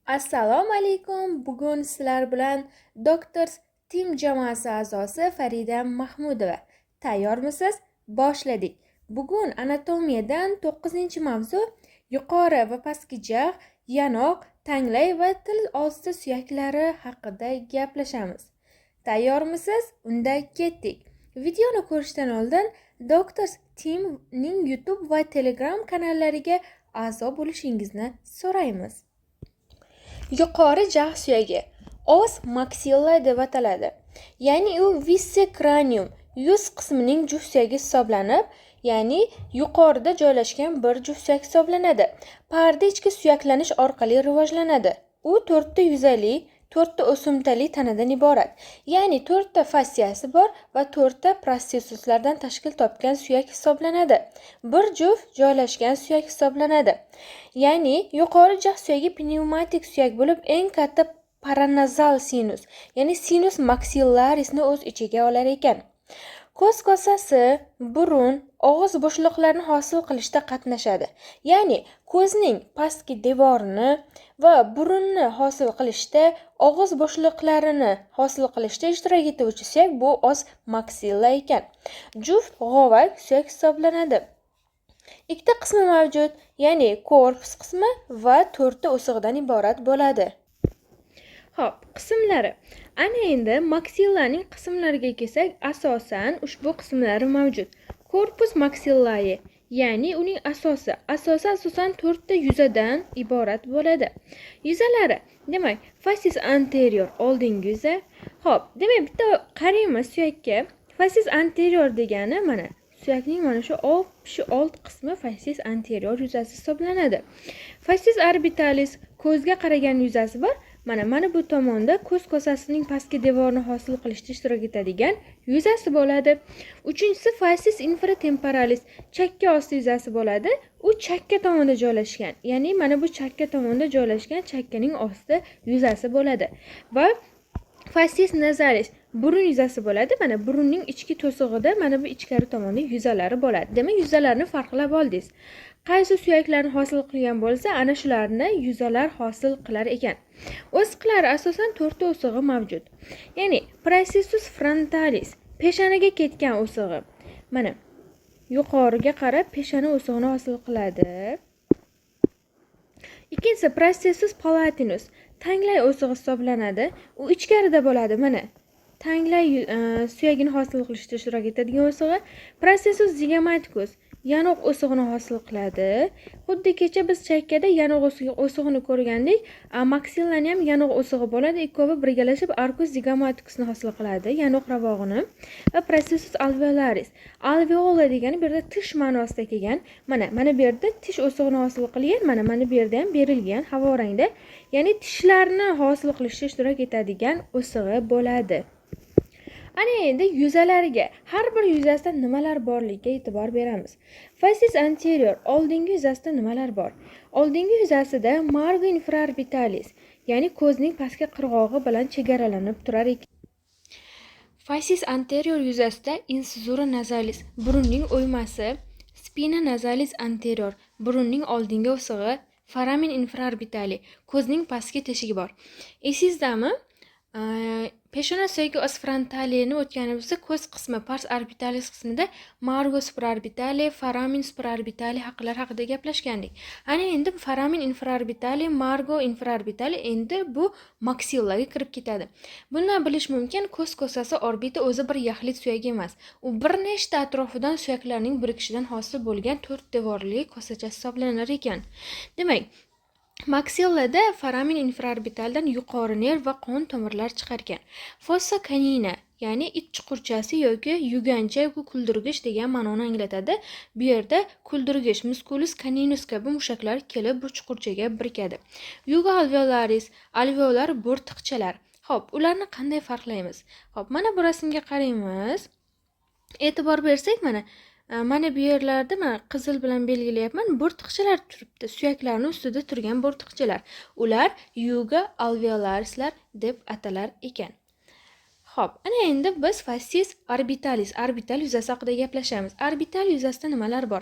Assalomu alaykum. Bugun sizlar bilan Doctors Team jamoasi a'zosi Farida Mahmudova. Tayyormisiz? Boshladik. Bugun anatomiyadan 9-mavzu yuqori va pastki jag', yanoq, tanglay va til osti suyaklari haqida gaplashamiz. Tayyormisiz? Unda ketdik. Videoni ko'rishdan oldin Doctors Teamning YouTube va Telegram kanallariga a'zo bo'lishingizni so'raymiz. Yuqori jag' suyagi os maxilla deb ataladi. Ya'ni u viscranium yuz qismining juft suyagi hisoblanib, ya'ni yuqorida joylashgan bir juft suyak hisoblanadi. Parda ichki suyaklanish orqali rivojlanadi. U to'rtta yuzali, to'rtta o'simtali tanadan iborat. Ya'ni to'rtta fassiyasi bor va to'rtta processuslardan tashkil topgan suyak hisoblanadi. Bir juft joylashgan suyak hisoblanadi. Ya'ni yuqori jag' suyagi pnevmatik suyak bo'lib, eng katta paranazal sinus, ya'ni sinus maxillarisni o'z ichiga olar ekan. Ko'z kosasi, burun, og'iz bo'shliqlarini hosil qilishda qatnashadi. Ya'ni ko'zning pastki devorini va burunni hosil qilishda, og'iz bo'shliqlarini hosil qilishda ishtirok etuvchi suyak bu os maxilla ekan. Juft g'ovak suyak hisoblanadi. Ikkita qismi mavjud, ya'ni korpus qismi va to'rtta o'sig'idan iborat bo'ladi. Xo'p, qismlari. Ana endi maksillaning qismlariga kelsak, asosan ushbu qismlari mavjud. Corpus maxillae, ya'ni uning asosi. Asosi asosan to'rtta yuzadan iborat bo'ladi. Yuzalari, demak, facies anterior oldingi yuza. Xo'p, demak, bitta qaraymiz suyakka. Facies anterior degani mana suyakning mana shu old qismi facies anterior yuzasi hisoblanadi. Facies orbitalis ko'zga qaragan yuzasi bor. Mana bu tomonda ko'z kosasining pastki devorini hosil qilishda ishtirok etadigan yuzasi bo'ladi. Uchinchisi facies infratemporalis chakka osti yuzasi bo'ladi. U chakka tomonda joylashgan. Ya'ni mana bu chakka tomonda joylashgan chakkaning osti yuzasi bo'ladi. Va facies nasalis burun yuzasi bo'ladi. Mana burunning ichki to'sig'ida mana bu ichkari tomonda yuzalari bo'ladi. Demak, yuzalarni farqlab oldingiz. Qaysi suyaklarni hosil qilgan bo'lsa, ana shularni yuzalar hosil qilar ekan. O'siqlari asosan to'rtta o'sig'i mavjud. Ya'ni processus frontalis peshonaga ketgan o'sig'i. Mana yuqoriga qarab peshona o'sig'ini hosil qiladi. Ikkinchisi processus palatinus tanglay o'sig'i hisoblanadi. U ichkarida bo'ladi, mana. Tanglay suyagini hosil qilishda ishtirok etadigan o'sig'i. Processus zygomaticus yanoq o'sig'ini hosil qiladi. Xuddi kecha biz chakkada yanoq o'sig'ini ko'rgandik, maksillani ham yanoq o'sig'i bo'ladi. Ikkovi birgalashib arcus zygomaticusni hosil qiladi, yanoq ravog'ini. Va processus alveolaris. Alveola degani bu yerda tish ma'nosida kelgan. Mana bu yerda tish o'sig'ini hosil qilgan, mana bu yerda ham berilgan havo rangda. Ya'ni tishlarni hosil qilishda ishtirok etadigan o'sig'i bo'ladi. Ana endi yuzalariga, har bir yuzasida nimalar borligiga e'tibor beramiz. Facies anterior oldingi yuzasida nimalar bor? Oldingi yuzasida margo infraorbitalis, ya'ni ko'zning pastki qirg'og'i bilan chegaralanib turar ekan. Facies anterior yuzasida incisura nasalis, burunning o'ymasi, spina nasalis anterior, burunning oldingi o'sig'i, foramen infraorbitali, ko'zning pastki teshigi bor. Esingizdami? Peshona suyagi os frontalini o'tganimizda ko'z qismi pars orbitalis qismida margo supraorbitali, foramen supraorbitali haqida gaplashgandik. Ana endi foramen infraorbitali, margo infraorbitali endi bu maksillaga kirib ketadi. Bundan bilish mumkin, ko'z kosasi orbita o'zi bir yaxlit suyak emas. U bir nechta atrofidan suyaklarning birikishidan hosil bo'lgan to'rt devorli kosacha hisoblanar ekan. Demak, maksillada foramen infraorbitaldan yuqori nerv va qon tomirlar chiqar ekan. Fossa canina, ya'ni it chuqurchasi yoki yugancha yoki kuldirgich degan ma'noni anglatadi. Bu yerda kuldirgich musculus caninus kabi mushaklar kelib bu chuqurchaga birikadi. Juga alveolaris, alveolar bo'rtiqchalar. Xo'p, ularni qanday farqlaymiz? Xo'p, mana bu rasmga qaraymiz. E'tibor bersak, mana bu yerlarda mana qizil bilan belgilayapman, bo'rtiqchalar turibdi. Suyaklarning ustida turgan bo'rtiqchalar. Ular juga alveolarislar deb atalar ekan. Xo'p, ana endi biz facies orbitalis, orbital yuzasi haqida gaplashamiz. Orbital yuzasida nimalar bor?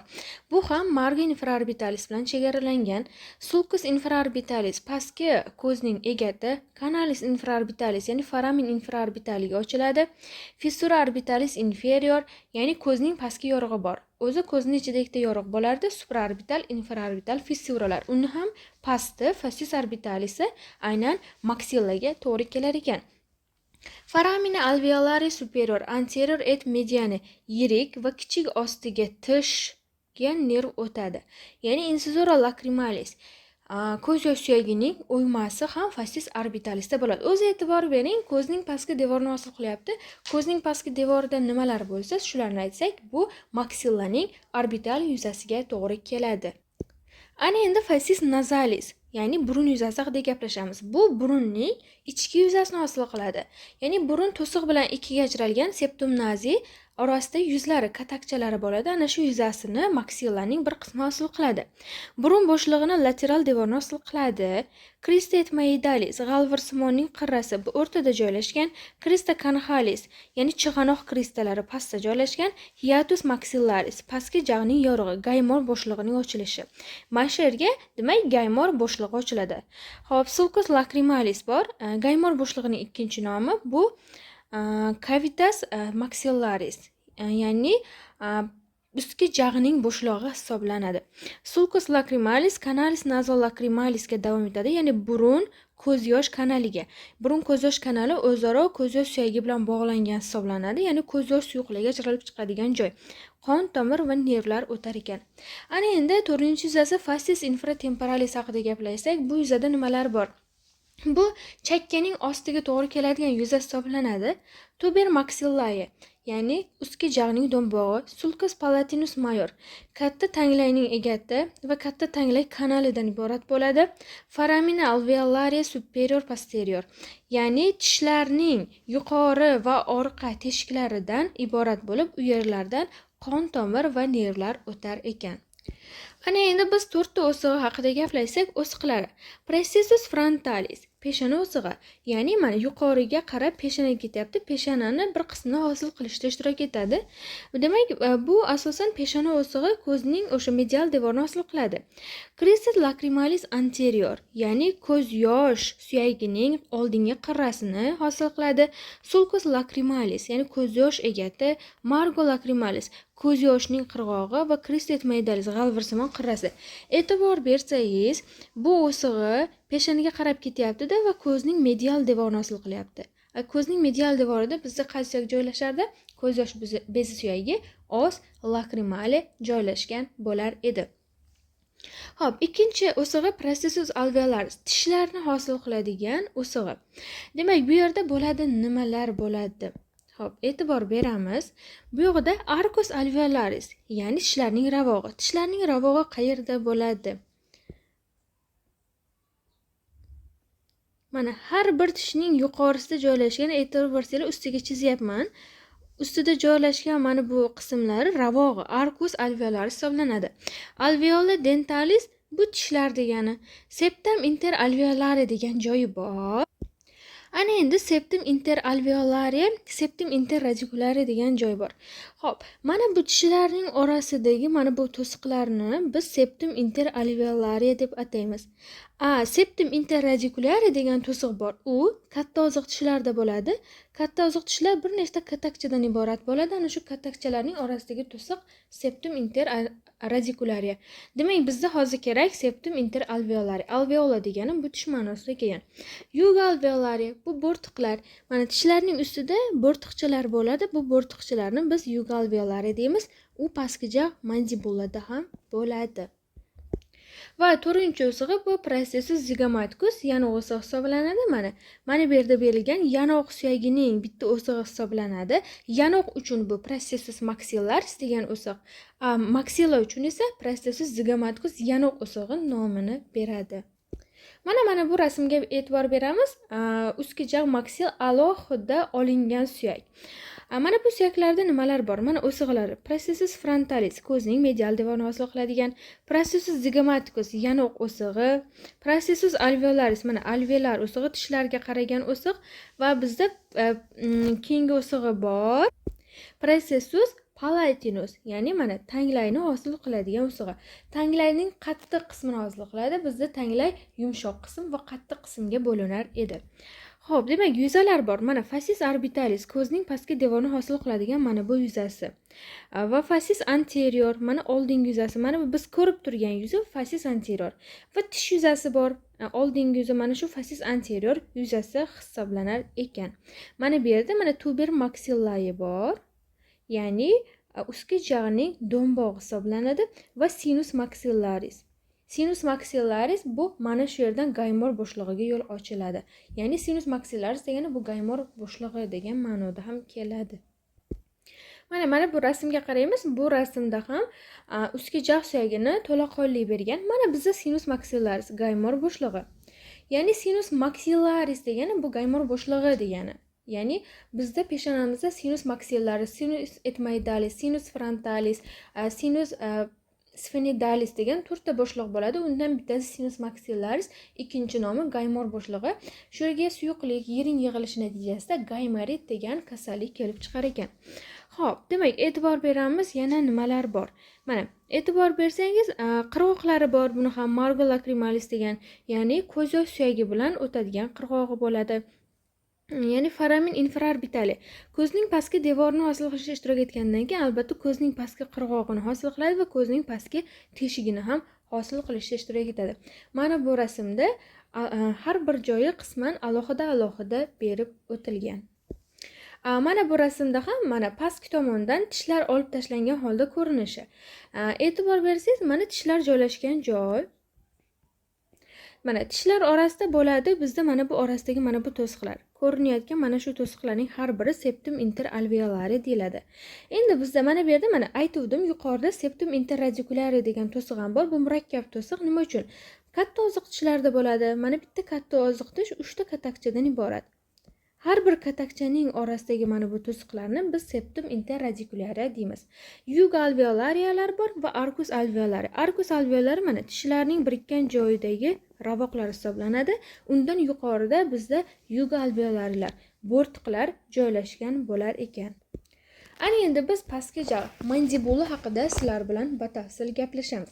Bu ham margo infraorbitalis bilan chegaralangan. Sulcus infraorbitalis pastki ko'zning egati, canalis infraorbitalis ya'ni foramen infraorbitaliga ochiladi. Fissura orbitalis inferior ya'ni ko'zning pastki yorug'i bor. O'zi ko'zning ichida ikkita yorug' bo'lardi, supraorbital, infraorbital fissuralar. Uni ham pasti facies orbitalisi aynan maksillaga to'g'ri kelar ekan. Foramina alveolari superior, anterior et mediani yirik va kichik ostiga tishga nerv o'tadi. Ya'ni incisura lacrimalis ko'z yosh suyagining o'ymasi ham facies orbitalisda bo'ladi. O'zi e'tibor bering, ko'zning pastki devorini hosil qilyapti. Ko'zning pastki devorida nimalar bo'lsa, shularni aytsak, bu maksillaning orbital yuzasiga to'g'ri keladi. Ana endi facies nasalis, ya'ni burun yuzasi haqida gaplashamiz. Bu burunning ichki yuzasini hosil qiladi. Ya'ni burun to'siq bilan ikkiga ajralgan septum nasi orasida yuzlari, katakchalari bo'ladi. Ana shu yuzasini maksillaning bir qismi hosil qiladi. Burun bo'shlig'ini lateral devorni hosil qiladi. Crista ethmoidalis, g'alvirsimonning qirrasi bu o'rtada joylashgan. Crista conchalis, ya'ni chig'anoq kristalari pastda joylashgan. Hiatus maxillaris, pastki jag'ning yorug'i, gaymor bo'shlig'ining ochilishi. Mana shu yerga demak gaymor bo'shlig'i ochiladi. Xo'p, sulcus lacrimalis bor. Gaymor bo'shlig'ining ikkinchi nomi bu cavitas maxillaris, ya'ni ustki jag'ning bo'shlig'i hisoblanadi. Sulcus lacrimalis canalis nasolacrimalis davom etadi, ya'ni burun ko'z yosh kanaliga. Burun ko'z yosh kanali o'zaro ko'z yosh suyagi bilan bog'langan hisoblanadi, ya'ni ko'z yosh suyuqligi ajralib chiqadigan joy. Qon tomir va nervlar o'tar ekan. Ana endi to'rtinchi yuzasi facies infratemporalis haqida gaplashsak, bu yuzada nimalar bor? Bu chakkaning ostiga to'g'ri keladigan yuza hisoblanadi. Tuber maxillae, ya'ni ustki jag'ning do'mbog'i, sulcus palatinus major, katta tanglayning egati va katta tanglay kanalidan iborat bo'ladi. Foramina alveolaria superior posterior, ya'ni tishlarning yuqori va orqa teshiklaridan iborat bo'lib, u yerlardan qon tomir va nervlar o'tar ekan. Ana endi biz to'rtta o'sig'i haqida gaplashsak, o'siqlari. Processus frontalis, peshona o'sig'i, ya'ni mana yuqoriga qarab peshona ketyapti, peshonani bir qismini hosil qilishda ishtirok etadi. Demak, bu asosan peshona o'sig'i ko'zning o'sha medial devorini hosil qiladi. Crista lacrimalis anterior, ya'ni ko'z yosh suyagining oldingi qirrasini hosil qiladi. Sulcus lacrimalis, ya'ni ko'z yosh egati, margo lacrimalis, ko'z yoshning qirg'og'i va crista ethmoidalis, g'alvirsimon qirrasi. E'tibor bersangiz, bu o'sig'i peshonaga qarab ketyapti-da va ko'zning medial devorini hosil qilyapti. Ko'zning medial devorida bizda qaysi suyak joylashardi? Ko'z yosh bezi suyagi os lacrimale joylashgan bo'lar edi. Xo'p, ikkinchi o'sig'i processus alveolaris, tishlarni hosil qiladigan o'sig'i. Demak, bu yerda bo'ladi nimalar bo'ladi? Xo'p, e'tibor beramiz. Bu yoqda arcus alveolaris, ya'ni tishlarning ravog'i. Tishlarning ravog'i qayerda bo'ladi? Mana har bir tishning yuqorisida joylashgan, e'tibor bersanglar ustiga chizyapman. Ustida joylashgan mana bu qismlari ravog'i, arcus alveolaris hisoblanadi. Alveola dentalis bu tishlar degani. Septum interalveolare degan joyi bor. Ana endi septum interalveolare, septum interradikulare degan joy bor. Xo'p, mana bu tishlarning orasidagi mana bu to'siqlarni biz septum interalveolare deb ataymiz. Septum interradikulare degan to'siq bor. U katta oziq tishlarda bo'ladi. Katta oziq tishlar bir nechta katakchadan iborat bo'ladi. Ana shu katakchalarning orasidagi to'siq septum interradikulare. Demak, bizda hozir kerak septum interalveolare. Alveola degani bu tish ma'nosida kelgan. Yuga alveolare bu bo'rtiqlar. Mana tishlarning ustida bo'rtiqchalar bo'ladi. Bu bo'rtiqchalarni biz yuga alveolare deymiz. U pastki jag' mandibulada ham bo'ladi. Va to'rtinchi o'sig'i bu processus zygomaticus, yanoq o'sig'i hisoblanadi. Mana bu yerda berilgan yanoq suyagining bitta o'sig'i hisoblanadi. Yanoq uchun bu processus maxillaris degan o'siq, maxilla uchun esa processus zygomaticus yanoq o'sig'i nomini beradi. Mana bu rasmga e'tibor beramiz. Ustki jag' maksil alohida olingan suyak. Mana bu suyaklarda nimalar bor? Mana o'sig'lari: processus frontalis, ko'zning medial devorini hosil qiladigan, processus zygomaticus, yanoq o'sig'i, processus alveolaris, mana alveolar o'sig'i, tishlarga qaragan o'siq va bizda keyingi o'sig'i bor, processus palatinus, ya'ni mana tanglayni hosil qiladigan o'sig'i. Tanglayning qattiq qismini hosil qiladi. Bizda tanglay yumshoq qism va qattiq qismga bo'linar edi. Xo'p, demak, yuzalar bor. Mana facies orbitalis, ko'zning pastki devorini hosil qiladigan mana bu yuzasi. Va facies anterior, mana oldingi yuzasi. Mana bu biz ko'rib turgan yuzi facies anterior. Va tish yuzasi bor. Oldingi yuzi mana shu facies anterior yuzasi hisoblanar ekan. Mana bu yerda mana tuber maxillae bor. Ya'ni ustki jag'ning do'mbog'i hisoblanadi va sinus maxillaris. Sinus maxillaris bu mana shu yerdan gaymor bo'shlig'iga yo'l ochiladi. Ya'ni sinus maxillaris degani bu gaymor bo'shlig'i degan ma'noda ham keladi. Mana bu rasmga qaraymiz. Bu rasmda ham ustki jag' suyagini to'laqonli bergan. Mana bizda sinus maxillaris, gaymor bo'shlig'i. Ya'ni sinus maxillaris degani bu gaymor bo'shlig'i degani. Ya'ni bizda peshonamizda sinus maxillaris, sinus etmoidalis, sinus frontalis, sinus sfenoidalis degan to'rtta bo'shliq bo'ladi. Undan bittasi sinus maxillaris, ikkinchi nomi gaymor bo'shlig'i. Shu yerga suyuqlik, yiring yig'ilishi natijasida gaymorit degan kasallik kelib chiqar ekan. Xo'p, demak, e'tibor beramiz, yana nimalar bor. Mana, e'tibor bersangiz, qirg'oqlari bor. Buni ham margo lacrimalis degan, ya'ni ko'z yosh suyagi bilan o'tadigan qirg'og'i bo'ladi. Ya'ni foramen infraorbitale ko'zning pastki devorini hosil qilishda ishtirok etgandan keyin, albatta, ko'zning pastki qirg'og'ini hosil qiladi va ko'zning pastki teshigini ham hosil qilishda ishtirok etadi. Mana bu rasmda har bir joyi qisman alohida alohida berib o'tilgan. Mana bu rasmda ham mana pastki tomondan tishlar olib tashlangan holda ko'rinishi. E'tibor bersangiz, mana tishlar joylashgan joy. Mana tishlar orasida bo'ladi bizda mana bu orasidagi mana bu to'siqlar. Ko'rinayotgan mana shu to'siqlarning har biri septum interalveolari deyiladi. Endi bizda mana bu yerda, mana aytuvdim, yuqorida septum interradikulari degan to'siq ham bor. Bu murakkab to'siq. Nima uchun? Katta oziq tishlarda bo'ladi. Mana bitta katta oziq tish uchta katakchadan iborat. Har bir katakchaning orasidagi mana bu to'siqlarni biz septum interradikulari deymiz. Juga alveolariyalar bor va arcus alveolari. Arcus alveolari mana tishlarning birikkan joyidagi ravoqlar hisoblanadi. Undan yuqorida bizda juga alveolarilar, bo'rtiqlar joylashgan bo'lar ekan. Ana endi biz pastki jag', mandibula haqida sizlar bilan batafsil gaplashamiz.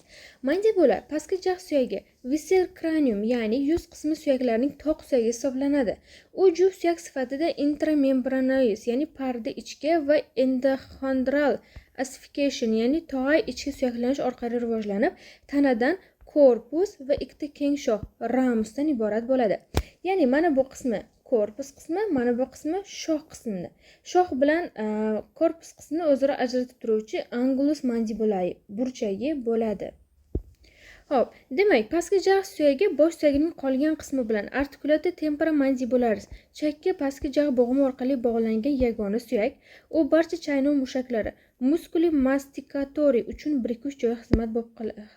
Mandibula pastki jag' suyagi, viscerocranium, ya'ni yuz qismi suyaklarining toq suyagi hisoblanadi. U juft suyak sifatida intramembranous, ya'ni parda ichki va endoxondral ossification, ya'ni tog'ay ichki suyaklanish orqali rivojlanib, tanadan korpus va ikkita keng shox, ramusdan iborat bo'ladi. Ya'ni mana bu qismi korpus qismi, mana bu qismi shox qismini. Shox bilan korpus qismini o'zaro ajratib turuvchi angulus mandibulae burchagi bo'ladi. Xo'p, demak, pastki jag' suyagi bosh suyagining qolgan qismi bilan articulatio temporomandibularis, chakka pastki jag' bo'g'imi orqali bog'langan yagona suyak. U barcha chaynov mushaklari, musculi masticatori uchun birikush joyi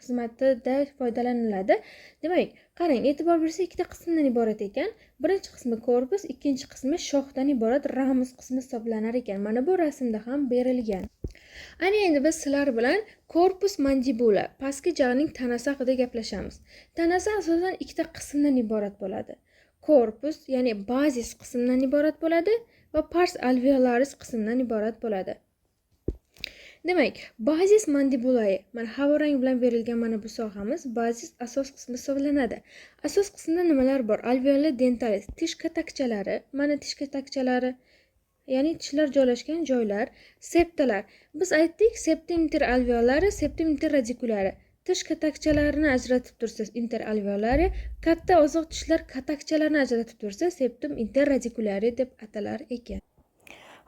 xizmatida foydalaniladi. Demak, qarang, e'tibor bersak, ikkita qismdan iborat ekan. Birinchi qismi korpus, ikkinchi qismi shoxdan iborat ramus qismi hisoblanar ekan. Mana bu rasmda ham berilgan. Ana endi biz sizlar bilan korpus mandibula, pastki jag'ning tanasi haqida gaplashamiz. Tanasi asosan ikkita qismdan iborat bo'ladi. Korpus, ya'ni bazis qismdan iborat bo'ladi va pars alveolaris qismdan iborat bo'ladi. Demak, bazis mandibulae, mana havorang bilan berilgan mana bu sohamiz bazis, asos qismi hisoblanadi. Asos qismida nimalar bor? Alveola dentalis, tish katakchalari, mana tish katakchalari, ya'ni tishlar joylashgan joylar, septalar. Biz aytdik, septum interalveolari, septum interradikulari. Tish katakchalarini ajratib tursa interalveolari, katta oziq tishlar katakchalarini ajratib tursa septum interradikulari deb atalar ekan.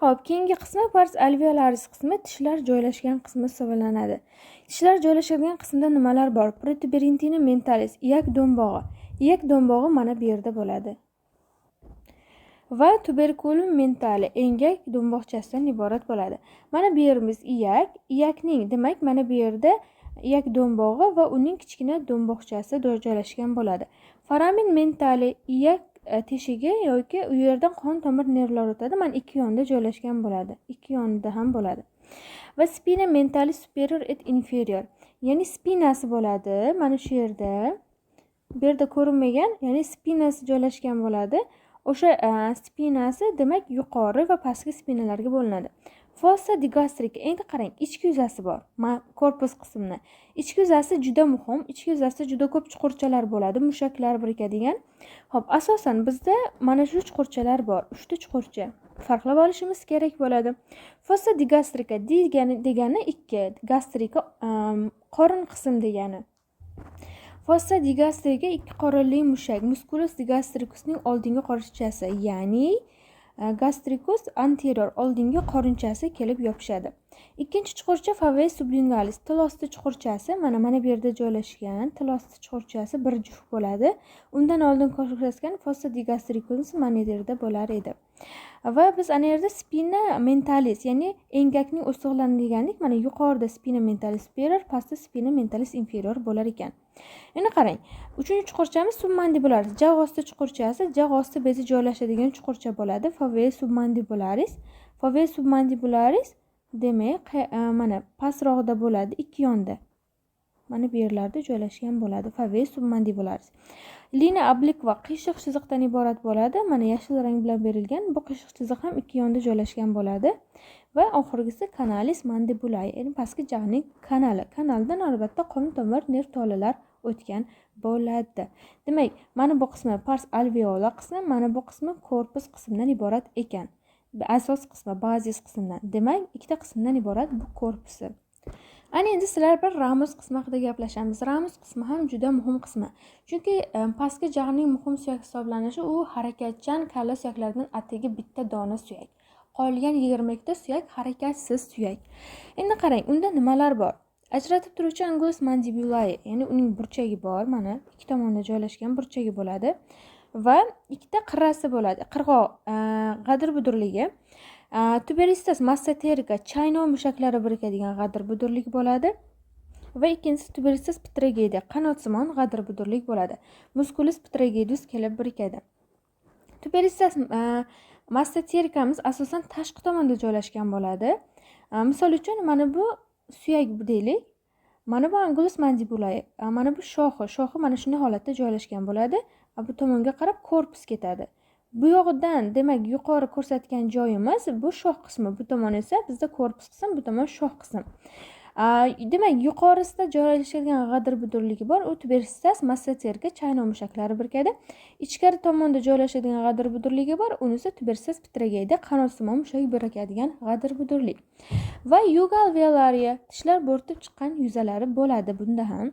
Xo'p, keyingi qismi pars alveolaris qismi, tishlar joylashgan qismi hisoblanadi. Tishlar joylashadigan qismda nimalar bor? Protuberantia mentalis, iyak do'mbog'i. Iyak do'mbog'i mana bu yerda bo'ladi. Va tuberculum mentale, engak do'mboqchasidan iborat bo'ladi. Mana bu yerimiz iyak, iyakning, demak, mana bu yerda iyak do'mbog'i va uning kichkina do'mboqchasi joylashgan bo'ladi. Foramen mentale, iyak teshigi yoki u yerdan qon tomir, nervlar o'tadi. Mana, ikki yonida joylashgan bo'ladi, ikki yonida ham bo'ladi. Va spina mentalis superior et inferior, ya'ni спина si bo'ladi mana shu yerda, bu yerda ko'rinmagan, ya'ni спина si joylashgan bo'ladi. O'sha спина si, demak, yuqori va pastki спина larga bo'linadi. Fossa digastrika. Endi qarang, ichki yuzasi bor. Korpus qismini ichki yuzasi juda muhim. Ichki yuzasida juda ko'p chuqurchalar bo'ladi, mushaklar birikadigan. Ho'p, asosan bizda mana shu chuqurchalar bor, uchta chuqurcha, farqlab olishimiz kerak bo'ladi. Fossa digastrika degani ikki, gastrika qorin qism degani. Fossa digastrika ikki qorinli mushak, musculus digastricusning oldingi qorinchasi, ya'ni gastricus anterior, oldingi qorinchasi kelib yopishadi. Ikkinchi chuqurcha foveae sublingualis, til osti chuqurchasi, mana bu yerda joylashgan til osti chuqurchasi bir juft bo'ladi. Undan oldin ko'rsatgan fossa digastricus mana bu yerda bo'lar edi. Va biz ana yerda spina mentalis, ya'ni engakning o'sig'larini degandik. Mana, yuqorida spina mentalis superior, pastda spina mentalis inferior bo'lar ekan. Endi qarang, uchinchi chuqurchamiz submandibularis, jag' osti chuqurchasi, jag' osti bezi joylashadigan chuqurcha bo'ladi. Foveae submandibularis. Foveae submandibularis, demak, mana pastroqda bo'ladi, ikki yonda, mana bu yerlarda joylashgan bo'ladi foveae submandibularis. Linea obliqua qiyshiq chiziqdan iborat bo'ladi. Mana, yashil rang bilan berilgan bu qiyshiq chiziq ham ikki yonda joylashgan bo'ladi. Va oxirgisi canalis mandibulae, ya'ni pastki jag'ning kanali. Kanaldan albatta qon tomir, nerv tolalar o'tgan bo'ladi. Demak, mana bu qismi pars alveola qismi, mana bu qismi korpus qismidan iborat ekan, asos qismi, bazis qismidan. Demak, ikkita qismdan iborat bu korpusi. Ana endi sizlar bilan ramus qismi haqida gaplashamiz. Ramus qismi ham juda muhim qismi, chunki pastki jag'ning muhim suyak hisoblanishi, u harakatchan kalla suyaklaridan atigi bitta dona suyak. Qolgan 22 ta suyak harakatsiz suyak. Endi qarang, unda nimalar bor? Ajratib turuvchi angulus mandibulae, ya'ni uning burchagi bor. Mana, ikki tomonda joylashgan burchagi bo'ladi va ikkita qirrasi bo'ladi, qirg'oq g'adir budurligi. Tuberositas masseterica, chaynov mushaklari birikadigan g'adir budurlik bo'ladi. Va ikkinchisi tuberositas pterygoidea, qanotsimon g'adir budurlik bo'ladi, musculus pterygoideus kelib birikadi. Tuberositas masseterikamiz asosan tashqi tomonda joylashgan bo'ladi. Misol uchun, mana bu suyak deylik, mana bu angulus mandibulae, mana bu shoxi. Shoxi mana shunday holatda joylashgan bo'ladi. Bu tomonga qarab korpus ketadi bu yog'idan. Demak, yuqori ko'rsatgan joyimiz bu shox qismi, bu tomon esa bizda korpus qism, bu tomon shox qism. Demak, yuqorisida joylashgan g'adir budurligi bor, u tuberositas masseterica, chaynov mushaklari birikadi. Ichkari tomonda joylashadigan g'adir budurligi bor, unisi tuberositas pterygoidea, qanotsimon mushak birikadigan g'adir budurlik. Va juga alveolaria, tishlar bo'rtib chiqqan yuzalari bo'ladi bunda ham.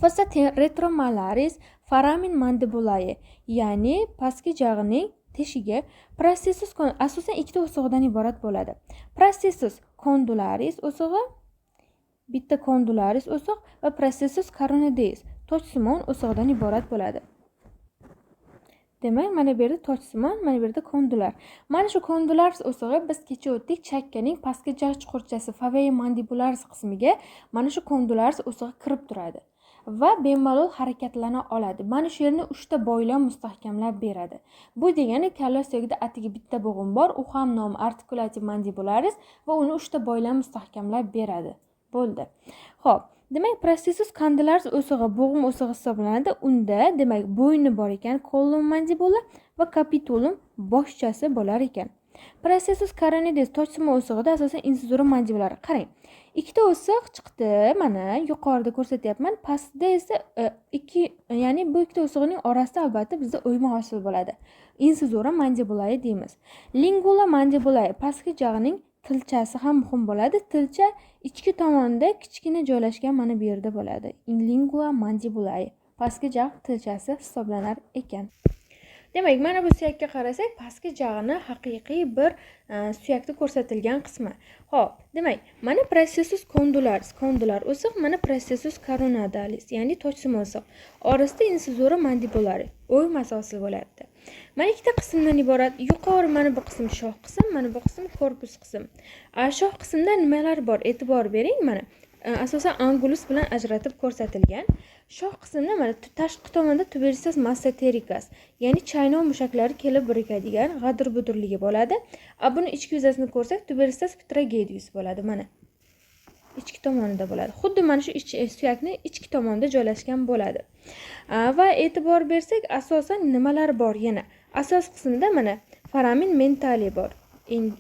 Fossa retromalaris, foramen mandibulae, ya'ni pastki jag'ning teshigi. Processus asosan ikkita o'sig'idan iborat bo'ladi. Processus condularis o'sig'i, bitta condularis o'siq va processus coronoideus, tojsimon o'sig'idan iborat bo'ladi. Demak, mana bu yerda tojsimon, mana bu yerda kondular. Mana shu condularis o'sig'i, biz kecha o'tdik, chakkaning pastki jag' chuqurchasi foveae mandibularis qismiga mana shu condularis o'sig'i kirib turadi va bemalol harakatlana oladi. Mana shu yerni uchta boylam mustahkamlab beradi. Bu degani, kalla suyagida atigi bitta bo'g'im bor, u ham nomi articulatio mandibularis va uni uchta boylam mustahkamlab beradi, bo'ldi. Ho'p, demak, processus condylaris o'sig'i bo'g'im o'sig'i hisoblanadi. Unda, demak, bo'yni bor ekan, collum mandibula va capitulum, boshchasi bo'lar ekan. Processus coronoideus, tojsimon o'sig'ida asosan incisura mandibulari. Qarang, ikkita o'siq chiqdi, mana, yuqorida ko'rsatyapman. Pastda esa ikki, ya'ni bu ikkita o'sig'ining orasida albatta bizda o'yma hosil bo'ladi, incisura mandibulae deymiz. Lingula mandibulae, pastki jag'ning tilchasi ham muhim bo'ladi. Tilcha ichki tomonda kichkina joylashgan, mana bu yerda bo'ladi. Lingula mandibulae pastki jag' tilchasi hisoblanar ekan. Demak, mana bu suyakka qarasak, pastki jag'ini haqiqiy bir suyakda ko'rsatilgan qismi. Ho'p, demak, mana processus condularis, kondular o'siq, mana processus coronoidalis, ya'ni tojsimon o'siq, orasida incisura mandibulari o'ymasi hosil bo'ladi. Mana, ikkita qismdan iborat. Yuqori mana bu qism shox qism, mana bu qism korpus qism. Shox qismda nimalar bor, e'tibor bering. Mana, asosan angulus bilan ajratib ko'rsatilgan. Shox qismida mana tashqi tomonda tuberositas massetericus, ya'ni chaynov mushaklari kelib birikadigan g'adir-budurligi bo'ladi. Buni ichki yuzasini ko'rsak, tuberositas pterygioideus bo'ladi. Mana ichki tomonida bo'ladi. Xuddi mana shu suyakni ichki tomonida joylashgan bo'ladi. Va e'tibor bersak, asosan nimalar bor yana? Asos qismida mana foramen mentale bor.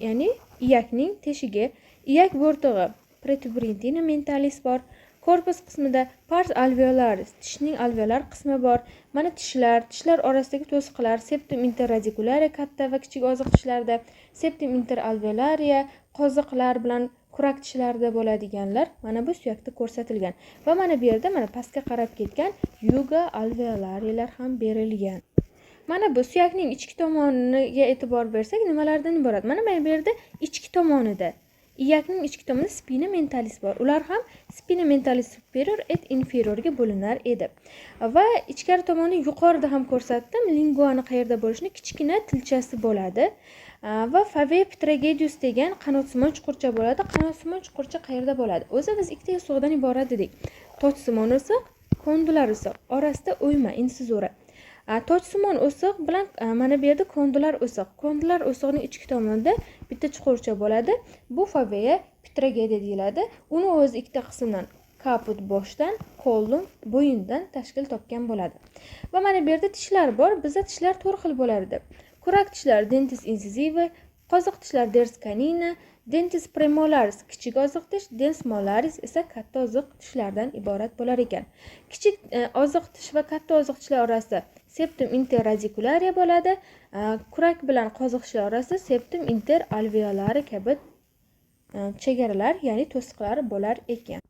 Ya'ni iyakning teshigi, iyak bo'rtig'i, protuberantia mentalis bor. Korpus qismida pars alveolaris, tishning alveolar qismi bor. Mana tishlar, tishlar orasidagi to'siqlar, septum interradicularia katta va kichik oziq tishlarda, septum interalveolaria qoziqlar bilan kurak tishlarda bo'ladiganlar mana bu suyakda ko'rsatilgan. Va mana bu yerda mana pastga qarab ketgan juga alveolariyalar ham berilgan. Mana bu suyakning ichki tomoniga e'tibor bersak, nimalardan iborat? Mana bu yerda ichki tomonida, iyakning ichki tomonida spina mentalis bor. Ular ham spina mentalis superior et inferiorga bo'linar edi. Va ichkari tomoni yuqorida ham ko'rsatdim, linguani qayerda bo'lishini, kichkina tilchasi bo'ladi. Va fovea pterygioideus degan qanotsimon chuqurcha bo'ladi. Qanotsimon chuqurcha qayerda bo'ladi? O'zi biz ikkita o'sig'idan iborat dedik. Tojsimon o'siq, kondilar o'siq, orasida o'yma, insizura. Tojsimon o'siq bilan mana bu yerda kondilar o'siq. Kondilar o'sig'ining ichki tomonida bitta chuqurcha bo'ladi. Bu fovea pterygioidea deyiladi. Uni o'zi ikkita qismdan, caput boshdan, collum bo'yindan tashkil topgan bo'ladi. Va mana bu yerda tishlar bor. Bizda tishlar to'rt xil bo'lardi. Kurak tishlar dentes incisivi, qoziq tishlar dens canina, dentes premolaris kichik oziq tish, dens molaris esa katta oziq tishlardan iborat bo'lar ekan. Kichik oziq tish va katta oziq tishlar orasida septum interradicularia bo'ladi. Kurak bilan qoziq tishlar orasida septum interalveolari kabi chegaralar, ya'ni to'siqlar bo'lar ekan.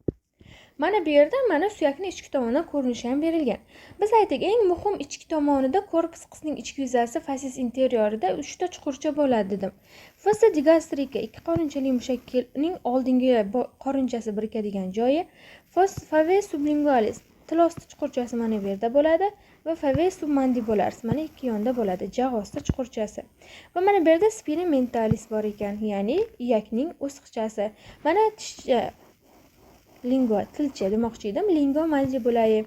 Mana bu yerda mana suyakni ichki tomonidan ko'rinishi ham berilgan. Biz aytdik, eng muhim ichki tomonida korpus qismining ichki yuzasi facies interiorida uchta chuqurcha bo'ladi dedim. Fossa digastrika ikki qorinchali mushakning oldingi qorinchasi birikadigan joyi. Fovea sublingualis til osti chuqurchasi mana bu yerda bo'ladi va fovea submandibularis mana ikki yonda bo'ladi, jag' osti chuqurchasi. Va mana bu yerda spina mentalis bor ekan, ya'ni iyakning o'siqchasi. Mana tishcha, lingua tilcha demoqchi edim, lingua mandibulae.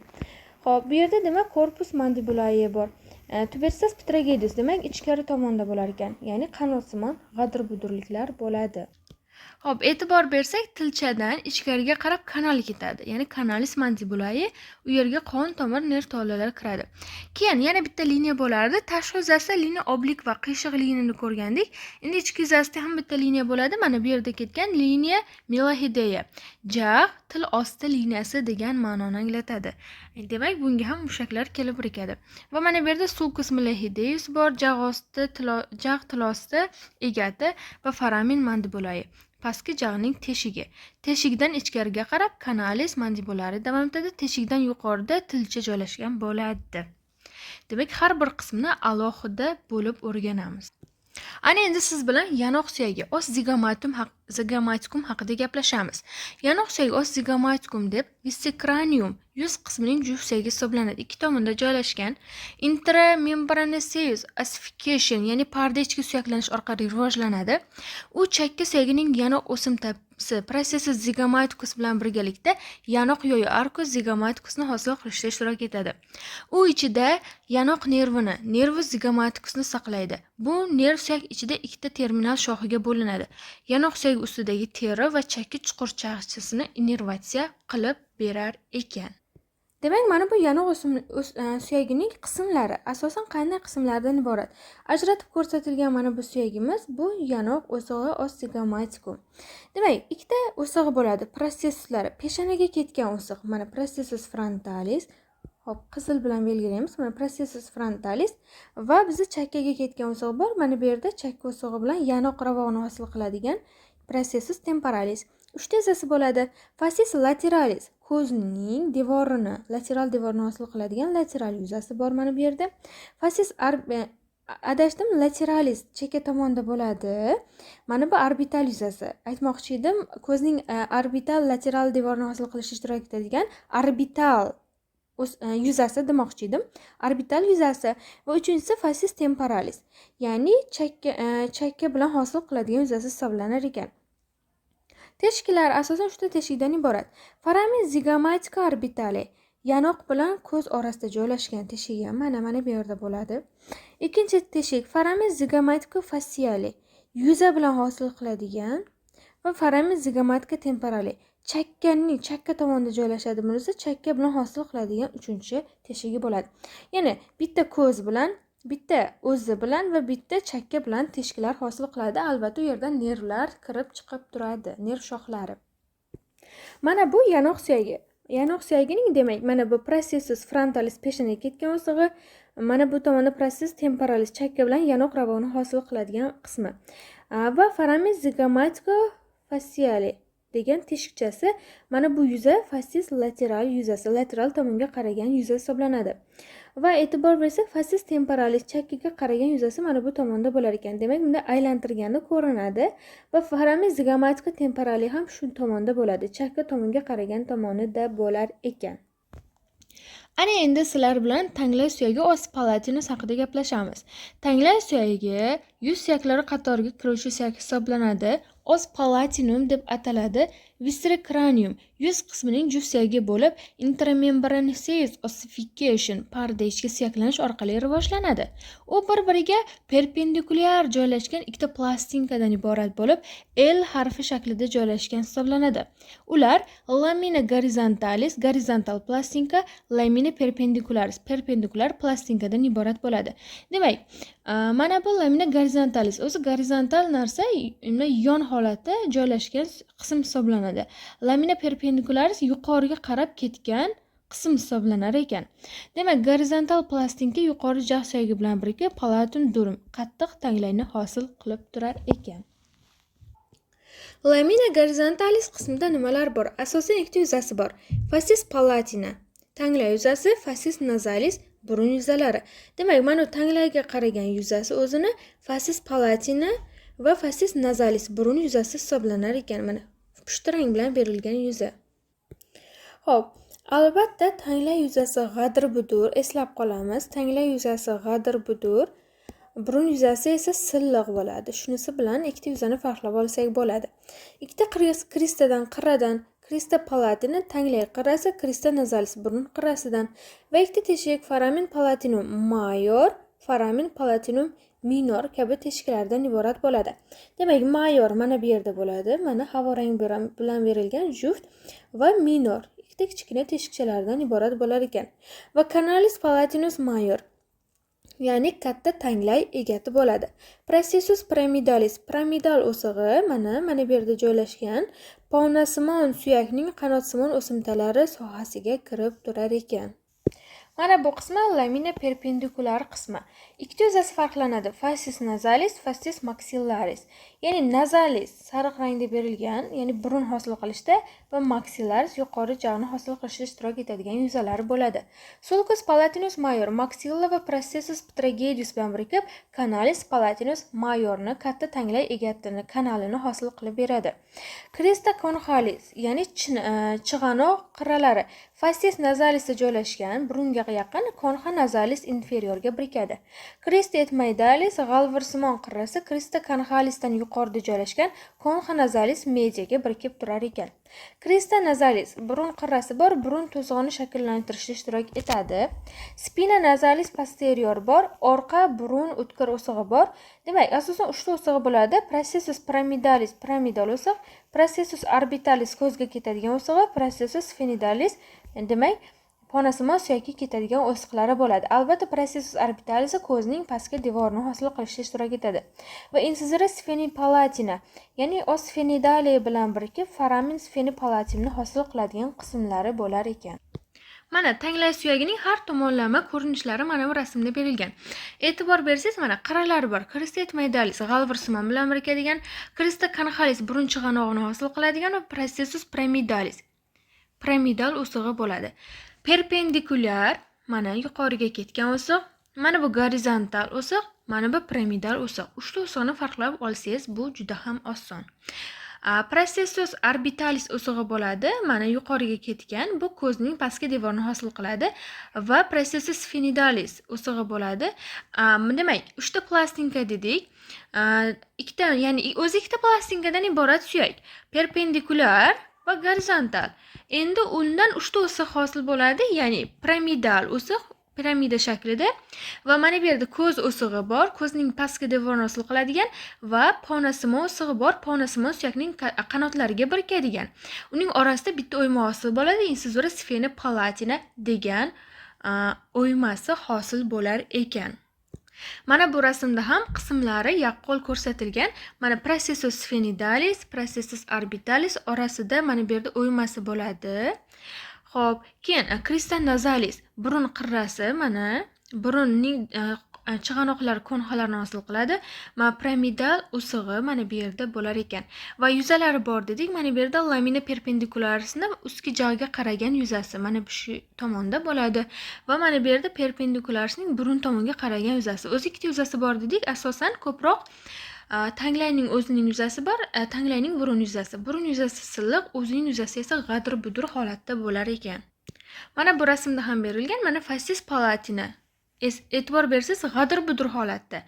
Xo'p, bu yerda demak corpus mandibulae bor. Tuberositas pterygioideus demak ichkari tomonda bo'lar ekan, ya'ni qanotsimon g'adir-budurliklar bo'ladi. Xo'p, e'tibor bersak, tilchadan ichkariga qarab kanal ketadi. Ya'ni canalis mandibulae, u yerga qon tomir, nerv tolalari kiradi. Keyin yana bitta liniya bo'lardi. Tashqi yuzasida liniya obliqua, qiyshiq liniyani ko'rgandik. Endi ichki yuzasida ham bitta liniya bo'ladi. Mana bu yerda ketgan liniya milohidea. Jag' til osti liniyasi degan ma'noni anglatadi. Demak, bunga ham mushaklar kelib birikadi. Va mana bu yerda sulcus mylohyoideus bor, jag' osti, jag' til osti egati va foramen mandibulae. Pastki jag'ning teshigi. Teshikdan ichkariga qarab canalis mandibulari davom etadi. Teshikdan yuqorida tilcha joylashgan bo'ladi. Demak, har bir qismini alohida bo'lib o'rganamiz. Ana endi siz bilan yanoq suyagi os zygomaticum haqida gaplashamiz. Yanoq suyagi os zygomaticum deb viscranium yuz qismining juft suyagi hisoblanadi. Ikki tomonda joylashgan intramembranous ossification, ya'ni parda ichki suyaklanish orqali rivojlanadi. U chakka suyagining yanoq o'simtasi processus zygomaticus bilan birgalikda yanoq yoyi arcus zygomaticusni hosil qilishda ishtirok etadi. U ichida yanoq nervini, nervus zygomaticusni saqlaydi. Bu nerv suyak ichida ikkita terminal shoxiga bo'linadi. Yanoq suyagi ustidagi teri va chakka chuqurchasini innervatsiya qilib berar ekan. Demak, mana bu yanoq suyagining qismlari asosan qanday qismlardan iborat? Ajratib ko'rsatilgan mana bu suyagimiz bu yanoq o'sig'i os zygomaticum. Demak, ikkita o'sig'i bo'ladi, processuslari. Peshonaga ketgan o'siq, mana processus frontalis. Hop, qizil bilan belgilaymiz. Mana processus frontalis va bizni chakkaga ketgan o'sig'i bor. Mana bu yerda chakka o'sig'i bilan yanoq ravog'ini hosil qiladigan processus temporalis. Uchta hissasi bo'ladi. Facies lateralis ko'zning devorini, lateral devorini hosil qiladigan lateral yuzasi bor mana bu yerda. Facies adashdim, lateralis chekka tomonda bo'ladi. Mana bu orbital yuzasi. Aytmoqchi edim, ko'zning orbital lateral devorini hosil qilishda ishtirok etadigan orbital yuzasi demoqchi edim. Orbital yuzasi va uchinchisi facies temporalis, ya'ni chakka bilan hosil qiladigan yuzasi hisoblanar ekan. Teshiklar asosan uchta teshikdan iborat. Foramen zigomatico orbitale, Yanoq bilan ko'z orasida joylashgan teshigi mana bu yerda bo'ladi. Ikkinchi teshik foramen zigomatico-faciale, yuza bilan hosil qiladigan va foramen zigomatico-temporale, chakkaning chakka tomonida joylashadi. Bunisi chakka bilan hosil qiladigan uchinchi teshigi bo'ladi. Ya'ni bitta ko'z bilan, bitta o'zi bilan va bitta chakka bilan teshiklar hosil qiladi. Albatta, u yerdan nervlar kirib chiqib turadi, nerv shoxlari. Mana bu yanoq suyagi. Yanoq suyagining, demak, mana bu processus frontalis, peshonaga ketgan o'sig'i, mana bu tomonda processus temporalis, chakka bilan yanoq ravoni hosil qiladigan qismi va foramen zigomatico-faciale degan teshikchasi. Mana bu yuza facies lateral yuzasi, lateral tomonga qaragan yuza hisoblanadi. Va e'tibor bersak, facies temporalis, chakkaga qaragan yuzasi mana bu tomonda bo'lar ekan. Demak, bunda aylantirgani ko'rinadi va foramen zigomatico-temporale ham shu tomonda bo'ladi, chakka tomonga qaragan tomonida bo'lar ekan. Ana endi sizlar bilan tanglay suyagi, os palatinus haqida gaplashamiz. Tanglay suyagi yuz suyaklari qatoriga kiruvchi suyak hisoblanadi. Os palatinum deb ataladi. Viscerocranium, yuz qismining juft suyagi bo'lib, intramembranous ossification, parda ichki suyaklanish orqali rivojlanadi. U bir-biriga perpendikulyar joylashgan ikkita plastinkadan iborat bo'lib, L harfi shaklida joylashgan hisoblanadi. Ular lamina gorizontalis, gorizontal plastinka, lamina perpendicularis, perpendikulyar plastinkadan iborat bo'ladi. Demak, mana bu lamina gorizontalis, o'zi gorizontal narsa yon holatda joylashgan qism hisoblanadi. Lamina perpendicularis yuqoriga qarab ketgan qism hisoblanar ekan. Demak, gorizontal plastinka yuqori jag' suyagi bilan birga palatum durum, qattiq tanglayni hosil qilib turar ekan. Lamina gorizontalis qismida nimalar bor? Asosan ikkita yuzasi bor. Facies palatina, tanglay yuzasi, facies nasalis, burun yuzalari. Demak, mana bu tanglayga qaragan yuzasi o'zini facies palatina va facies nasalis, burun yuzasi hisoblanar ekan. Mana pushti rang bilan berilgan yuza. Xo'p, albatta, tanglay yuzasi g'adir-budur, eslab qolamiz. Tanglay yuzasi g'adir-budur, burun yuzasi esa silliq bo'ladi. Shunisi bilan ikkita yuzani farqlab olsak bo'ladi. Ikkita kristadan, qirradan: crista palatina, tanglay qirrasi, crista nasalis, burun qirrasidan va ikkita teshik, foramen palatinum mayor, foramen palatinum minor kabi teshiklardan iborat bo'ladi. Demak, mayor mana bu yerda bo'ladi. Mana havo rang bilan berilgan juft va minor ikkita kichkina teshikchalardan iborat bo'lar ekan. Va canalis palatinus mayor, ya'ni katta tanglay egati bo'ladi. Processus pyramidalis, piramidal o'sig'i mana bu yerda joylashgan, ponasimon suyakning qanotsimon o'simtalari sohasiga kirib turar ekan. Mana bu qismi lamina perpendikulyar qismi. Ikkita yuzasi farqlanadi. Facies nasalis, facies maxillaris. Ya'ni nasalis sariq rangda berilgan, ya'ni burun hosil qilishda va maxillaris yuqori jag'ni hosil qilishda ishtirok etadigan yuzalari bo'ladi. Sulcus palatinus mayor maxilla va processus trapezius bilan birikib, canalis palatinus mayorni, katta tanglay egatini kanalini hosil qilib beradi. Crista conchalis, ya'ni chig'anoq qirralari facies nasalisda joylashgan, burunga yaqin concha nasalis inferiorga birikadi. Crista ethmoidalis, g'alvirsimon qirrasi crista conchalisdan yuqorida joylashgan, concha nasalis mediaga birikib turar ekan. Crista nasalis burun qirrasi bor, burun to'sig'ini shakllantirishda ishtirok etadi. Spina nasalis posterior bor, orqa burun o'tkir o'sig'i bor. Demak, asosan uchta o'sig'i bo'ladi. Processus pyramidalis, piramidal o'siq, processus orbitalis, ko'zga ketadigan o'sig'i, processus sphenoidalis, demak, ponasimon suyakka ketadigan o'siqlari bo'ladi. Albatta, processus orbitalis ko'zning pastki devorini hosil qilishda ishtirok etadi. Va incisura sphenopalatina, ya'ni os sphenoidale bilan birikib, foramen sphenopalatinni hosil qiladigan qismlari bo'lar ekan. Mana tanglay suyagining har tomonlama ko'rinishlari mana bu rasmda berilgan. E'tibor bersangiz, mana qirralari bor. Crista ethmoidalis g'alvirsimon bilan birikadigan, Crista conchalis burun chig'anog'ini hosil qiladigan va processus pyramidalis piramidal o'sig'i bo'ladi. Perpendikulyar mana yuqoriga ketgan o'siq, mana bu gorizontal o'siq, mana bu piramidal o'siq. Uchta o'siqni farqlab olsangiz, bu juda ham oson. Processus orbitalis o'sig'i bo'ladi, mana yuqoriga ketgan, bu ko'zning pastki devorini hosil qiladi va processus sphenoidalis o'sig'i bo'ladi. Demak, uchta plastinka dedik. Ikkita, ya'ni o'zi ikkita plastinkadan iborat suyak. Perpendikulyar Va gorizontal. Endi undan uchta o'siq hosil bo'ladi, ya'ni piramidal o'siq, piramida shaklida, va mana bu yerda ko'z o'sig'i bor, ko'zning pastki devorini hosil qiladigan, va ponasimon o'sig'i bor, ponasimon suyakning qanotlariga birikadigan. Uning orasida bitta o'yma hosil bo'ladi, incisura sphena palatina degan o'ymasi hosil bo'lar ekan. Mana bu rasmda ham qismlari yaqqol ko'rsatilgan. Mana processus sphenoidalis, processus orbitalis orasida mana bu yerda o'ymasi bo'ladi. Xo'p, keyin crista nasalis, burun qirrasi, mana burunning chig'anoqlar konxalarini hosil qiladi. Mana piramidal o'sig'i mana bu yerda bo'lar ekan. Va yuzalari bor dedik. Mana bu yerda lamina perpendikularisini ustki jag'ga qaragan yuzasi mana shu tomonda bo'ladi. Va mana bu yerda perpendikularisning burun tomonga qaragan yuzasi. O'zi ikkita yuzasi bor dedik. Asosan ko'proq tanglayning o'zining yuzasi bor, tanglayning burun yuzasi. Burun yuzasi silliq, o'zining yuzasi esa g'adir-budur holatda bo'lar ekan. Mana bu rasmda ham berilgan, mana facies palatina. E'tibor bersangiz, g'adir-budur holatda.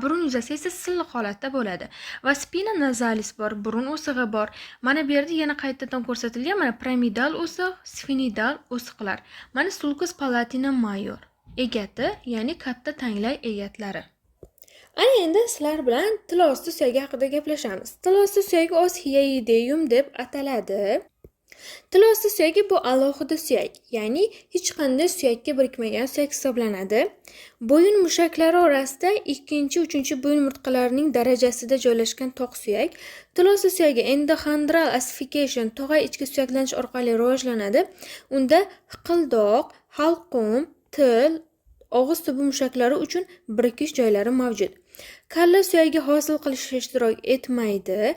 Burun yuzasi esa silliq holatda bo'ladi. Va spina nasalis bor, burun o'sig'i bor. Mana bu yerda yana qaytadan ko'rsatilgan, mana piramidal o'siq, sfenoidal o'siqlar. Mana sulcus palatina mayor egati, ya'ni katta tanglay egatlari. Ana endi sizlar bilan til osti suyagi haqida gaplashamiz. Til osti suyagi os hyoideum deb ataladi. Til osti suyagi bu alohida suyak, ya'ni hech qanday suyakka birikmagan suyak hisoblanadi. Bo'yin mushaklari orasida ikkinchi, uchinchi bo'yin umurtqalarining darajasida joylashgan toq suyak. Til osti suyagi endoxondral ossification, tog'ay ichki suyaklanish orqali rivojlanadi. Unda hiqildoq, halqum, til, og'iz tubi mushaklari uchun birikish joylari mavjud. Kalla suyagi hosil qilishda ishtirok etmaydi.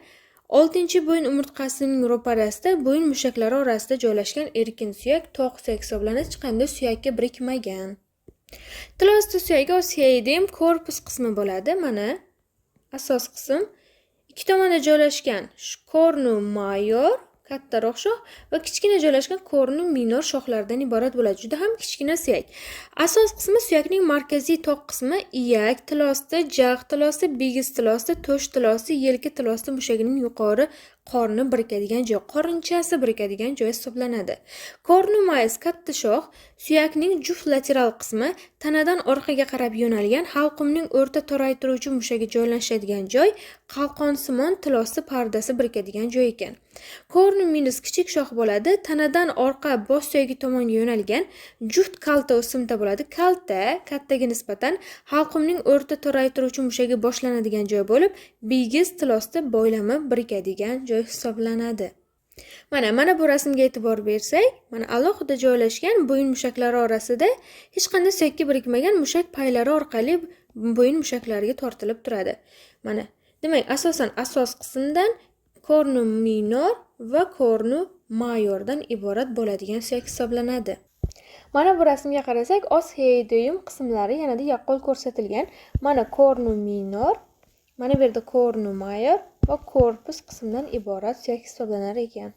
Oltinchi bo'yin umurtqasining ro'parasida bo'yin mushaklari orasida joylashgan erkin suyak toq suyak hisoblanadi, hech qanday suyakka birikmagan. Til osti suyagi os hyoideum korpus qismi bo'ladi. Mana asos qism. Ikki tomonda joylashgan cornu mayor kattaroq shox va kichkina joylashgan cornu minor shoxlardan iborat bo'ladi. Juda ham kichkina suyak. Asos qismi suyakning markaziy toq qismi iyak, til osti, jag' til osti, bigiz til osti, to'sh til osti, yelka til osti mushagining yuqori qorni birikadigan joy, qorinchasi birikadigan joy hisoblanadi. Cornu majus katta shox suyakning juft lateral qismi tanadan orqaga qarab yo'nalgan halqumning o'rta toraytiruvchi mushagi joylashadigan joy, qalqonsimon til osti pardasi birikadigan joy ekan. Cornu minus kichik shox bo'ladi, tanadan orqa bosh suyagi tomonga yo'nalgan juft kalta o'simta bo'ladi. Kalta kattaga nisbatan halqumning o'rta toraytiruvchi mushagi boshlanadigan joy bo'lib, bigiz til osti boylami birikadigan joy hisoblanadi. Mana bu rasmga e'tibor bersak, mana alohida joylashgan bo'yin mushaklari orasida hech qanday suyakka birikmagan mushak paylari orqali bo'yin mushaklariga tortilib turadi. Mana, demak, asosan asos qismdan cornu minor va cornu mayordan iborat bo'ladigan suyak hisoblanadi. Mana bu rasmga qarasak, os hyoideum qismlari yanada yaqqol ko'rsatilgan. Mana cornu minor, mana bu yerda cornu mayor va korpus qismdan iborat suyak hisoblanar ekan.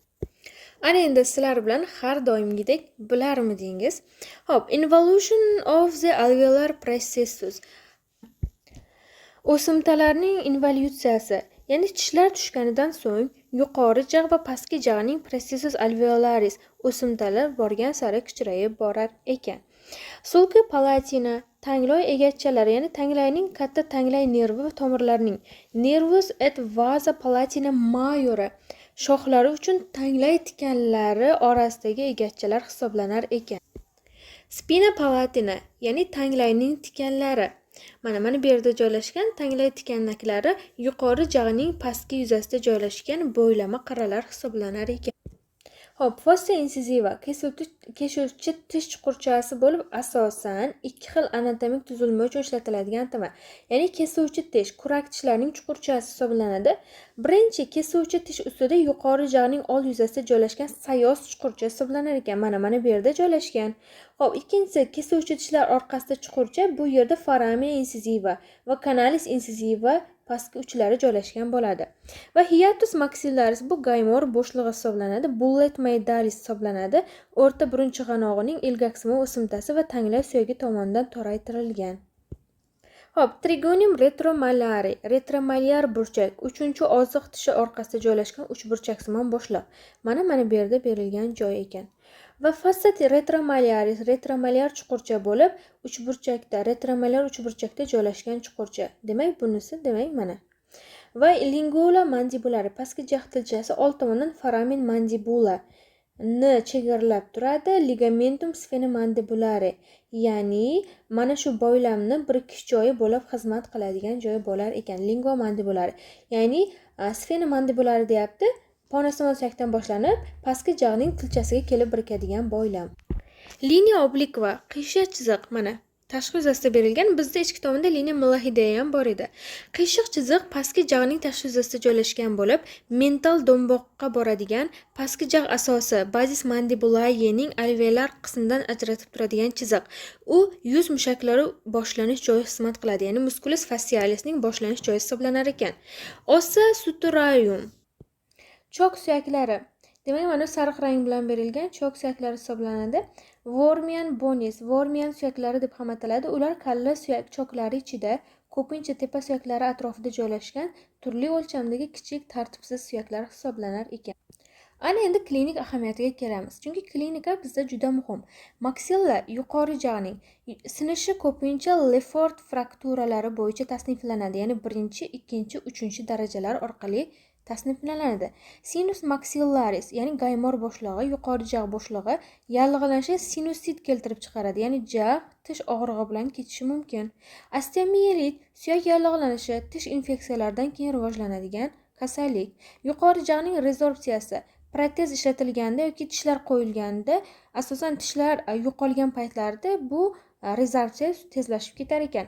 Ana endi sizlar bilan har doimgidek bilarmidingiz? Xo'p, involution of the alveolar processus. O'simtalarning involyutsiyasi, ya'ni tishlar tushganidan so'ng yuqori jag' va pastki jag'ning processus alveolaris o'simtalar borgan sari kichrayib borar ekan. Sulci palatina tangloy egatchalari, ya'ni tanglayning katta tanglay nervi va tomirlarining nervus et vasa palatina majora shoxlari uchun tanglay tikanlari orasidagi egatchalar hisoblanar ekan. Spina palatina, ya'ni tanglayning tikanlari. Mana bu yerda joylashgan tanglay tikanaklari yuqori jag'ning pastki yuzasida joylashgan bo'ylama qirralar hisoblanar ekan. Xo'p, fossa incisiva kesuvchi tish chuqurchasi bo'lib, asosan ikki xil anatomik tuzilma uchun ishlatiladigan atama. Ya'ni kesuvchi tish, kurak tishlarning chuqurchasi hisoblanadi. Birinchi kesuvchi tish ustida yuqori jag'ning old yuzasida joylashgan sayoz chuqurcha hisoblanar ekan. Mana bu yerda joylashgan. Xo'p, ikkinchisi kesuvchi tishlar orqasida chuqurcha, bu yerda foramina incisiva va canalis incisiva pastki uchlari joylashgan bo'ladi. Va hiatus maxillaris bu gaymor bo'shlig'i hisoblanadi, bulla etmoidalis hisoblanadi. O'rta burun chig'anog'ining ilgaksimon o'simtasi va tanglay suyagi tomonidan toraytirilgan. Xo'p, trigonium retromallare, retromallyar burchak, uchinchi oziq tishi orqasida joylashgan uchburchaksimon bo'shliq. Mana bu yerda berilgan joy ekan. Va fossa retromalliaris, retromallyar chuqurcha bo'lib, uchburchakda, retromallyar uchburchakda joylashgan chuqurcha. Demak, bunisi, demak, mana. Va lingula mandibulari, pastki jag' tilchasi old tomondan foramen mandibula ni chegaralab turadi, ligamentum sfenomandibulare, ya'ni mana shu boylamni birikish joyi bo'lib xizmat qiladigan joyi bo'lar ekan, lingua mandibulare. Ya'ni sfenomandibulare deyapti, ponasimon suyakdan boshlanib, pastki jag'ning tilchasiga kelib birikadigan boylam. Linea obliqua, qiyshiq chiziq, mana tashqi yuzasida berilgan, bizda ichki tomonda linea Malahidea ham bor edi. Qiyshiq chiziq pastki jag'ning tashqi yuzasida joylashgan bo'lib, mental do'mboqqa boradigan pastki jag' asosi basis mandibulaening alveolar qismidan ajratib turadigan chiziq. U yuz mushaklari boshlanish joyi xizmat qiladi, ya'ni musculus facialisning boshlanish joyi hisoblanar ekan. Ossa suturarium, chok suyaklari. Demak, mana sariq rang bilan berilgan chok suyaklari hisoblanadi. Wormian bones, Wormian suyaklari deb ham ataladi. Ular kalla suyak choklari ichida, ko'pincha tepa suyaklari atrofida joylashgan turli o'lchamdagi kichik tartibsiz suyaklar hisoblanar ekan. Ana endi klinik ahamiyatiga kelamiz. Chunki klinika bizda juda muhim. Maksilla, yuqori jag'ning sinishi ko'pincha Lefort frakturalari bo'yicha tasniflanadi, ya'ni birinchi, ikkinchi, uchinchi darajalar orqali tasniflanadi. Sinus maxillaris, ya'ni gaymor bo'shlig'i, yuqori jag' bo'shlig'i yallig'lanishi sinusit keltirib chiqaradi, ya'ni jag' tish og'rig'i bilan ketishi mumkin. Osteomiyelit, suyak yallig'lanishi, tish infeksiyalaridan keyin rivojlanadigan kasallik. Yuqori jag'ning rezorbsiyasi protez ishlatilganda yoki tishlar qo'yilganda, asosan tishlar yo'qolgan paytlarda bu rezorbsiya tezlashib ketar ekan.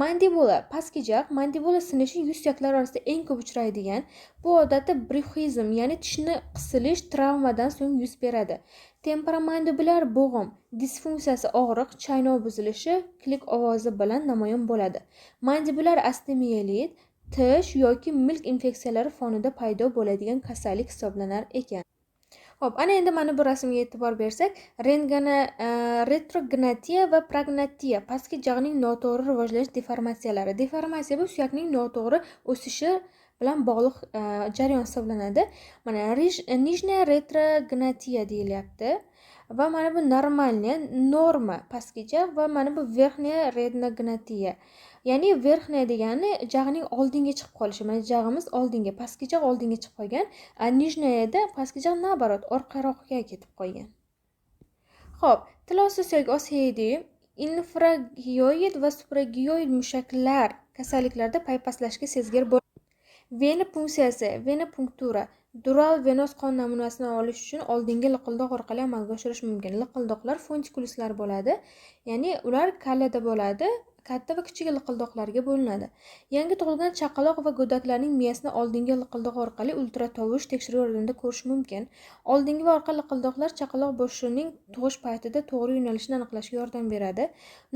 Mandibula, pastki jag', mandibula sinishi yuz suyaklari orasida eng ko'p uchraydigan. Bu odatda bruxizm, ya'ni tishni qisilish travmadan so'ng yuz beradi. Temporomandibulyar bo'g'im disfunksiyasi og'riq, chaynov buzilishi, klik ovozi bilan namoyon bo'ladi. Mandibulyar osteomiyelit tish yoki milk infeksiyalari fonida paydo bo'ladigan kasallik hisoblanar ekan. Xo'p, ana endi mana bu rasmga e'tibor bersak, rentgena retrognatiya va prognatiya, pastki jag'ning noto'g'ri rivojlanish deformatsiyalari. Deformatsiya bu suyakning noto'g'ri o'sishi bilan bog'liq jarayon hisoblanadi. Mana нижняя retrognatiya deyilyapti. Va mana bu нормальная, norma pastki jag' va mana bu верхняя retrognatiya. Ya'ni верхняя degani jag'ning oldinga chiqib qolishi. Mana jag'imiz oldinga, pastki jag' oldinga chiqib qolgan. A нижняя da pastki jag' наоборот orqaroqqa ketib qolgan. Xo'p, til osti suyak os hyoideum, infragioid va supragioid mushaklar kasalliklarda paypaslashga sezgir bo'ladi. Vena punksiyasi, vena punktura, dural venoz qon namunasini olish uchun oldingi liqildoq orqali amalga oshirish mumkin. Liqildoqlar fontikuluslar bo'ladi, ya'ni ular kallada bo'ladi, katta va kichik liqildoqlarga bo'linadi. Yangi tug'ilgan chaqaloq va go'daklarning miyasini oldingi liqildoq orqali ultratovush tekshiruv yordamida ko'rish mumkin. Oldingi va orqa liqildoqlar chaqaloq boshining tug'ish paytida to'g'ri yo'nalishini aniqlashga yordam beradi.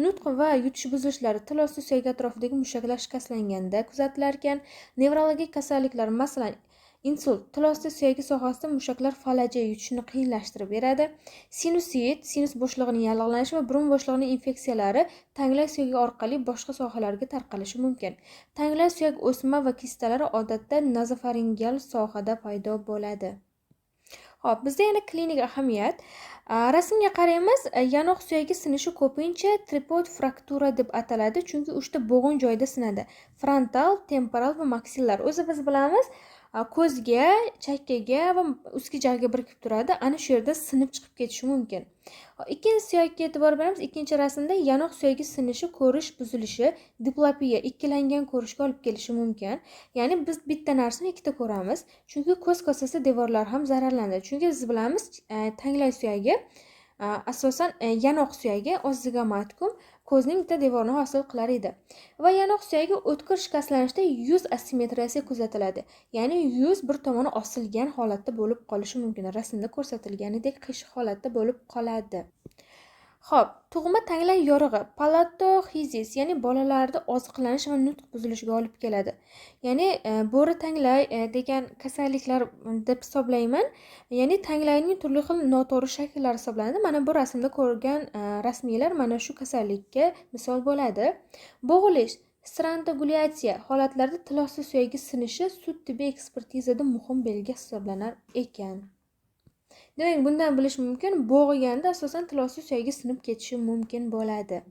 Nutq va yutish buzilishlari til osti suyagi atrofidagi mushaklar shikastlanganda kuzatilar ekan. Nevrologik kasalliklar, masalan, insult, til osti suyagi sohasida mushaklar falaji yutishni qiyinlashtirib beradi. Sinusit, sinus bo'shlig'ining yallig'lanishi va burun bo'shlig'ining infeksiyalari tanglay suyagi orqali boshqa sohalarga tarqalishi mumkin. Tanglay suyak o'sma va kistalari odatda nazofaringeal sohada paydo bo'ladi. Xo'p, bizda yana klinik ahamiyat. Rasmga qaraymiz. Yanoq suyagi sinishi ko'pincha tripod fraktura deb ataladi, chunki uchta bo'g'in joyida sinadi. Frontal, temporal va maksillar. O'zi biz bilamiz, ko'zga, chakkaga va ustki jag'ga birikib turadi. Ana shu yerda sinib chiqib ketishi mumkin. Ikkinchi suyakka e'tibor beramiz. Ikkinchi rasmda yanoq suyagi sinishi ko'rish buzilishi, diplopiya, ikkilangan ko'rishga olib kelishi mumkin. Ya'ni biz bitta narsani ikkita ko'ramiz. Chunki ko'z kosasi devorlari ham zararlanadi. Chunki biz bilamiz, tanglay suyagi, asosan yanoq suyagi os zigomatikum ko'zning bitta devorini hosil qilar edi. Va yanoq suyagi o'tkir shikastlanishda yuz asimmetriyasi kuzatiladi. Ya'ni yuz bir tomoni osilgan holatda bo'lib qolishi mumkin. Rasmda ko'rsatilganidek qiyshiq holatda bo'lib qoladi. Xo'p, tug'ma tanglay yorig'i, palatoxizis, ya'ni bolalarda oziqlanish va nutq buzilishiga olib keladi. Ya'ni bo'ri tanglay degan kasalliklar deb hisoblayman. Ya'ni tanglayning turli xil noto'g'ri shakllari hisoblanadi. Mana bu rasmda ko'rgan rasmiylar mana shu kasallikka misol bo'ladi. Bo'g'ilish. Strangulyatsiya holatlarida tilosti suyagi sinishi sud-tibbiy ekspertizada muhim belgi hisoblanar ekan. Demak, bundan bilish mumkin, bo'g'ilganda asosan tilosti suyagi sinib ketishi mumkin bo'ladi.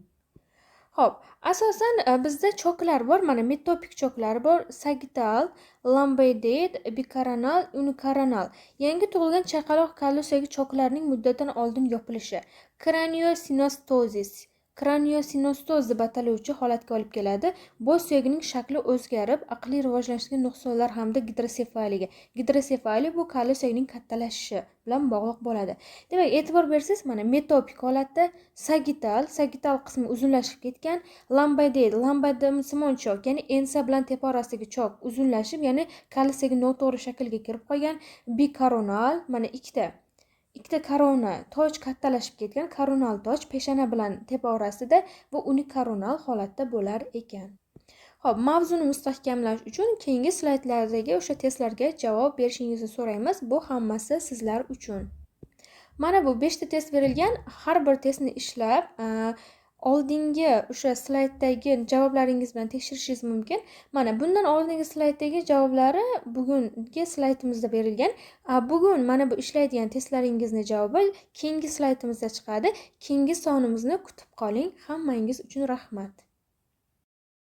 Xo'p, asosan bizda choklar bor. Mana metopik choklar bor. Sagittal, lamboided, bikoronal, unikoronal. Yangi tug'ilgan chaqaloq kalla suyagi choklarining muddatidan oldin yopilishi. Kraniosinostosis. Kraniosinostoz deb ataluvchi holatga olib keladi. Bosh suyagining shakli o'zgarib, aqliy rivojlanishga nuqsonlar hamda gidrosefaliyaga. Gidrosefaliya bu kalla suyagining kattalashishi bilan bog'liq bo'ladi. Demak, e'tibor bersangiz, mana metopik holatda sagittal, sagittal qismi uzunlashib ketgan, lamboided, lamboidsimon chok, ya'ni ensa bilan tepa orasidagi chok uzunlashib, ya'ni kalla suyagi noto'g'ri shaklga kirib qolgan, bikoronal, mana ikkita korona toj kattalashib ketgan, koronal toj peshona bilan tepa orasida va unikoronal holatda bo'lar ekan. Xo'p, mavzuni mustahkamlash uchun keyingi slaydlardagi o'sha testlarga javob berishingizni so'raymiz. Bu hammasi sizlar uchun. Mana bu 5 ta test berilgan. Har bir testni ishlab, oldingi o'sha slayddagi javoblaringiz bilan tekshirishingiz mumkin. Mana bundan oldingi slayddagi javoblari bugungi slaydimizda berilgan. Bugun mana bu ishlaydigan testlaringizni javobi keyingi slaydimizda chiqadi. Keyingi sonimizni kutib qoling. Hammangiz uchun rahmat.